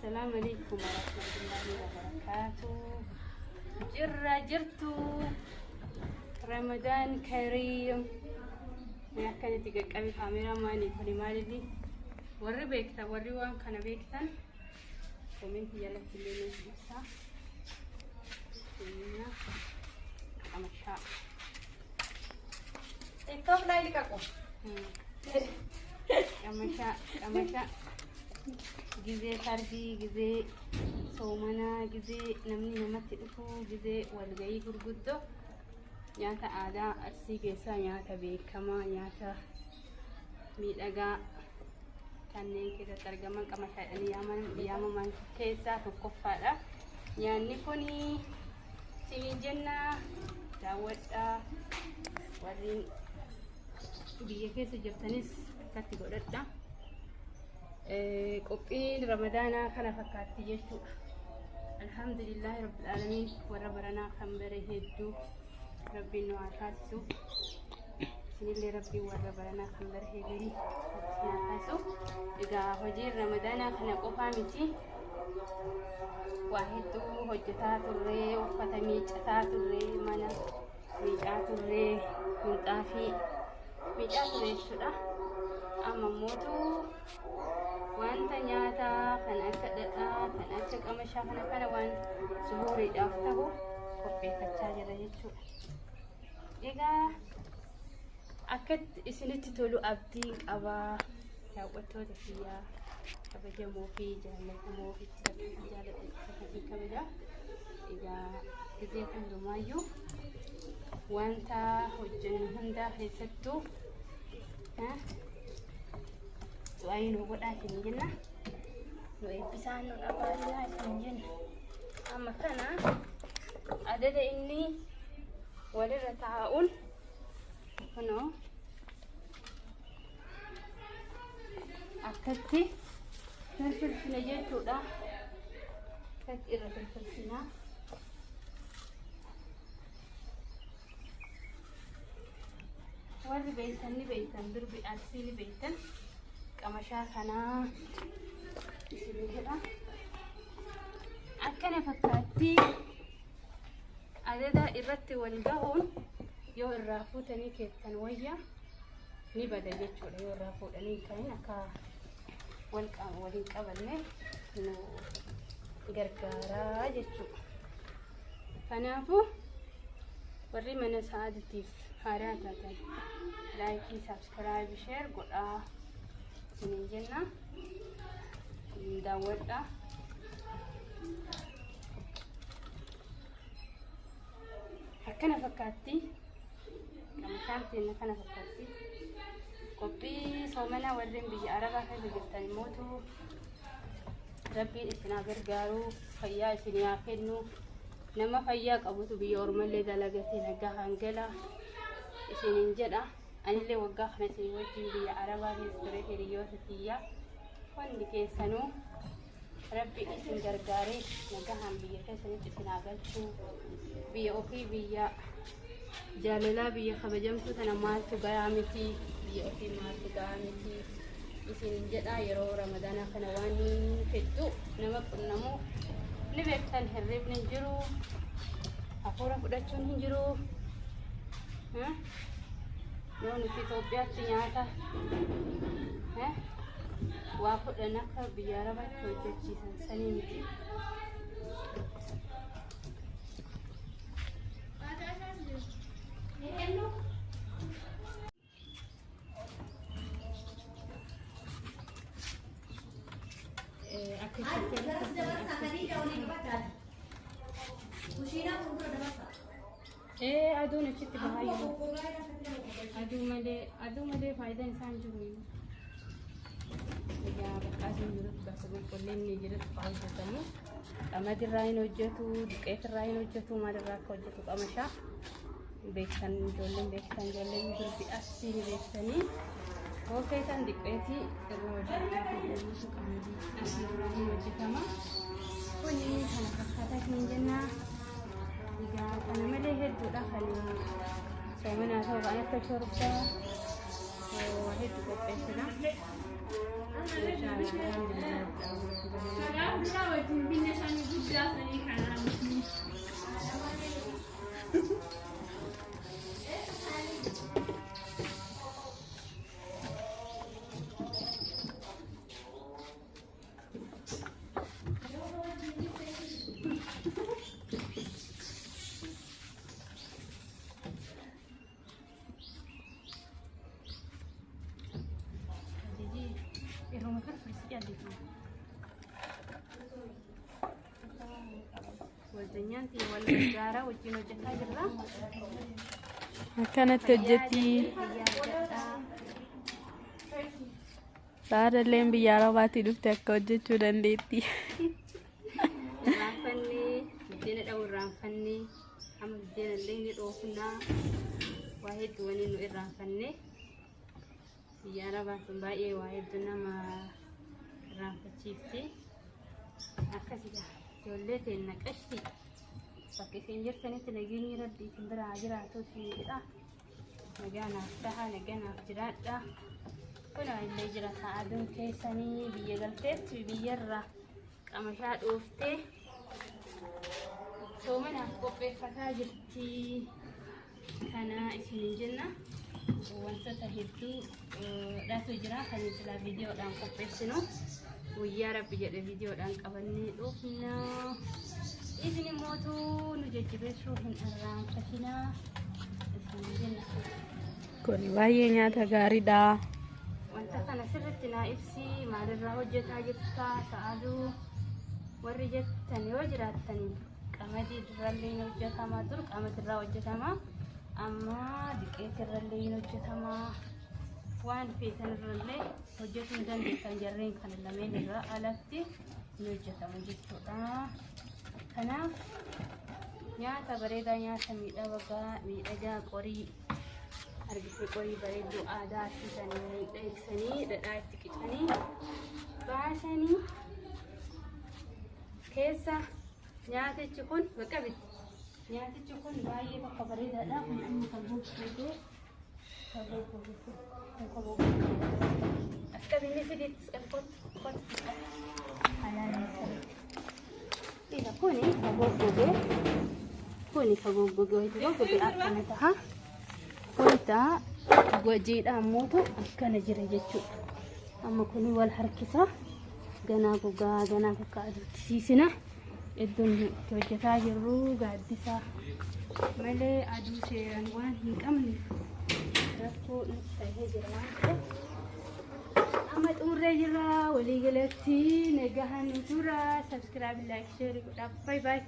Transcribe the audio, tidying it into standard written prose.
Assalaamu alaikum warahmatullahi wabarakaatu. Jirra jirtu. Ramadaan kariim. Mee akkanatti qaqqabe kaameeraa maali kuni maalilli? Warri beektan warri waan kana beektan koomeentii jalatti illee nuuf ibsaa. Inna qamashaa. TikTok ላይ ልቀቁ። Qamashaa qamashaa. Gizee sargii, gizee soomanaa, gizee namni namatti dhufu, gizee walgahii gurguddoo nyaata aadaa Arsii keessaa nyaata beekamaa, nyaata miidhagaa kanneen keessatti argaman qamashaa jedhanii yaamaman keessaa tokkoffaadha. Nyaanni kun isiniin jenna daawwadhaa warri biyya keessa jirtanis akkatti godhadha. Qophiin ramadaanaa kana fakkaatti jechuudha. Alhamdulillahi rabbil aalamiin warra baranaa kan bare hedduu rabbiin nu haa taasisu. Isinillee rabbiin warra baranaa kan bare heegarii isin haa taasisu. Egaa hojiin ramadaanaa kana qofaa miti. Waa hedduu hojjetaa turree, uffata miiccataa turree, mana miicaa turree, minxaafii miicaa ture jechuudha. Amma immootu wanta nyaataa kan akka dhadhaa, kan akka qamashaa kana kana waan suhuuriidhaaf ta'u qopheeffachaa jira jechuudha. Egaa akkatti isinitti tolu abdiin qabaa daawwattoota kiyyaa kabajamoo fi jaallatamoo itti jaalladha kabaja. Egaa gizee hundumaayyuu wanta hojjennu hundaa keessattuu du'aa nu godhaa isin jenna. Nu eebbisaa nu abaariyaa isin jenna. Amma kana adada inni walirra taa'uun kunoo akkatti firfirsina jechuudha. Akkatti irra firfirsina. Warri beektan ni beektan durbi Arsii ni beektan qamashaa kanaa isinii jedha. Akkana fakkaatti adada irratti wal gahuun yoo irraa fuutanii keettan wayya ni bada jechuudha. Yoo irraa fuudhanii hin kaa'in akka wal waliin qabanne nu gargaaraa jechuudha. Kanaafuu warri mana sa'aatiif haaraa taatan laayikii, saabskiraayibii, sheer godhaa isiniin jenna. Daawwadhaa. Akkana fakkaatti. Qamashaan teenya kana fakkaatti. Qophii soomanaa warreen biyya Arabaa keessa jirtan immootu rabbiin isin haa gargaaru, fayyaa isin haa kennu. Nama fayyaa qabutu biyya ormallee dalagatee nagaa hangala isiniin jedha. Anillee waggaa kana isin wajjin biyya Arabaa keessa ture hiriyoota tiyya. Hundi keessanuu rabbi isin gargaaree nagahaan biyya keessanitti isin haa galchu. Biyya ofii biyya jaalalaa biyya kabajamtuu tana maaltu gayaa miti biyya ofii maaltu gayaa miti isin jedha. Yeroo ramadaanaa kana waan hedduu nama qunnamu ni beektan, hirribni hin jiru, hafuura fudhachuun hin jiru. Yoo nuti Itoophiyaatti nyaata waa fudhan akka biyya Arabaatti hojjechiisan sanii miti. Akka Ee aduun achitti bahaa jiru. Aduu malee aduu malee faayidaan isaa hin jiru. Egaa bakka aduun jirutti bakka qulqullinni jirutti kan hojjetamu. Qamadiirraa hin hojjetu, duqeetirraa hin hojjetu, maalirraa akka hojjetu qamashaa. Beektan ijoolleen beektan ijoolleen durbi asii ni beektanii. Hoo feetan diqqeetii irra hojjetu qamadii asii irraa hin hojjetama. Kuni kana fakkaataa hin jenna. Egaa kana malee hedduudha kan soomanaa ta'u kan akka shorbaa Waa hedduu qopheessina. Alhamdulillah. Karaa wajjin binne sanii guddaa sanii kanaa miti. Yeroo firfirsi jallisu. Wajjinyaan wal gargaaraa wajjin hojjetaa jirra. Akkanatti hojjetti. Fayyaa argadhaa. Saadalleen biyya Arabaatii dhufte akka hojjechuu dandeetti. Irraanfannee buddeena dha'uu irraanfannee amma buddeena illee ni dhoofnaa, waa hedduu waniin nu irraanfannee. Biyya Arabaa sun baay'ee waa hedduu nama irraanfachiifti. Akkasidha, ijoollee teenna qashti, bakka isin jirtanitti nageenyi Rabbi isin bira haa jiraatu isin jedha. Nagaa naaf taha, nagaa naaf jiraadha. Kun illee jira, sa'aaduun keessanii biyya galteetti biyyarra qamashaa dhooftee soomanaaf qopheeffataa jirti. Kana isiniin jenna, wantoota hedduu dhatu jira kan silaa viidiyoodhaan qopheessinu. Guyyaa Rabbi jedhe viidiyoodhaan qabannee dhufna. Isin immootu nu jajjabeessuu hin irraanfatinaa isiniin jenna. Kun baay'ee nyaata gaariidha. Wanta kana sirritti naa ibsi, maalirraa hojjetaa jirta sa'aduu warri jettan yoo jiraattan, qamadii irrallee ni hojjetama. Dur qamadii irraa hojjetama, amma diqeet irrallee ni hojjetama. Waan feetan irrallee hojjetuu hin dandeessan, jarreen kana lameen irraa alatti ni hojjetamu jechuudha. Kanaaf nyaata bareedaa, nyaata miidhagaa miidhagaa, qorii argite, qorii bareedduu aadaa arsiisanii miidhagsanii dhadhaa itti qicanii baasanii keessa. Nyaatichi kun bakka bitti, nyaatichi kun baay'ee bakka bareedaadha. Kun amma kan goggogee, kan goggogee, kun kan goggogee. As qabinni fidiitti, as qabi, kottu kottu, alaalee sirriitti. Ila kuni ka goggogee, kuni ka goggogee, wayita goggogee akkana taha. Wayita gojiidha ammootu akkana jira jechuudha. Amma kuni wal harkisa, ganaa gogaa, ganaa bakka aduutti siisina. Iddoon itti hojjetaa jirru gaaddisa malee aduu seeraan waan hin qabneef rakkoo nutti ta'ee jira waan ta'eef amma xumurree jirra. Waliigalatti nagahan nu tura. Subscribe, like, share godhaa. Bye bye.